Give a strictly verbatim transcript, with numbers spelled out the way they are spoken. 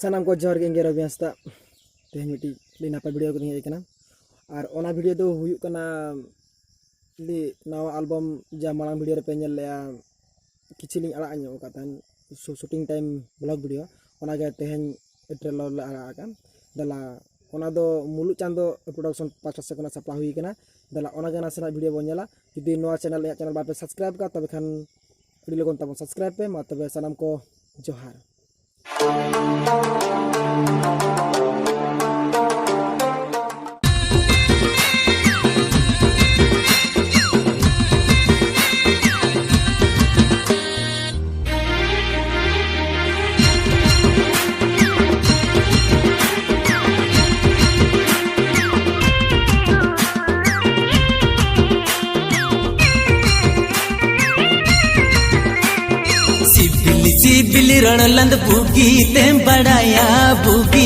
ᱥᱟᱱᱟᱢ ᱠᱚ ᱡᱚᱦᱟᱨ ᱜᱮ, ᱤᱧ ᱜᱮ ᱨᱚᱵᱤ ᱦᱟᱸᱥᱫᱟ᱾ ᱛᱮᱦᱮᱧ ᱢᱤᱫᱴᱤᱡ ᱟᱹᱰᱤ ᱱᱟᱯᱟᱭ ᱵᱷᱤᱰᱤᱭᱳ ᱠᱟᱛᱮᱧ ᱦᱮᱡ ᱟᱠᱟᱱᱟ᱾ ᱟᱨ ᱚᱱᱟ ᱵᱷᱤᱰᱤᱭᱳ ᱫᱚ ᱦᱩᱭᱩᱜ ᱠᱟᱱᱟ, ᱟᱹᱰᱤ ᱱᱟᱣᱟ ᱟᱞᱵᱟᱢ ᱡᱟ ᱢᱟᱲᱟᱝ ᱵᱷᱤᱰᱤᱭᱳ ᱨᱮᱯᱮ ᱧᱮᱞ ᱞᱮᱜᱼᱟ, ᱠᱤᱪᱷᱩ ᱞᱤᱧ ᱟᱲᱟᱜ ᱧᱚᱜ ᱟᱠᱟᱫ ᱛᱟᱦᱮᱱ, ᱥᱩ-, ᱥᱩᱴᱤᱝ ᱴᱟᱭᱤᱢ ᱵᱞᱚᱜ ᱵᱷᱤᱰᱤᱭᱳ, ᱚᱱᱟᱜᱮ ᱛᱮᱦᱮᱧ ᱴᱨᱮᱞᱟᱨ ᱞᱮ ᱟᱲᱟᱜ ᱟᱠᱟᱫ᱾ ᱫᱮᱞᱟ, ᱚᱱᱟ ᱫᱚ ᱢᱩᱞᱩᱜ ᱪᱟᱸᱫᱚ ᱯᱨᱚᱰᱟᱠᱥᱚᱱ ᱯᱟᱦᱴᱟ ᱥᱮᱫ ᱠᱷᱚᱱᱟᱜ ᱥᱟᱯᱲᱟᱣ ᱦᱩᱭ ᱟᱠᱟᱱᱟ᱾ ᱫᱮᱞᱟ, ᱚᱱᱟᱜᱮ ᱱᱟᱥᱮᱱᱟᱜ ᱵᱷᱤᱰᱤᱭᱳ ᱵᱚᱱ ᱧᱮᱞᱟ᱾ ᱡᱩᱫᱤ ᱱᱚᱣᱟ ᱪᱮᱱᱮᱞ, ᱤᱧᱟᱹᱜ ᱪᱮᱱᱮᱞ ᱵᱟᱯᱮ ᱥᱟᱵᱥᱠᱨᱟᱭᱤᱵ ᱠᱟᱜ, ᱛᱚᱵᱮ ᱠᱷᱟᱱ ᱟᱹᱰᱤ ᱞᱚᱜᱚᱱ ᱛᱟᱵᱚᱱ ᱥᱟᱵᱥᱠᱨᱟᱭᱤᱵ ᱯᱮ᱾ ᱢᱟ ᱛᱚᱵᱮ ᱥᱟᱱᱟᱢ ᱠᱚ ᱡᱚᱦᱟᱨ᱾ ᱥᱤᱵᱤᱞ ᱥᱤᱵᱤᱞ ᱨᱚᱲ ᱞᱟᱸᱫᱟ ᱵᱩᱜᱤ ᱛᱮᱢ ᱵᱟᱲᱟᱭᱟ, ᱵᱩᱜᱤ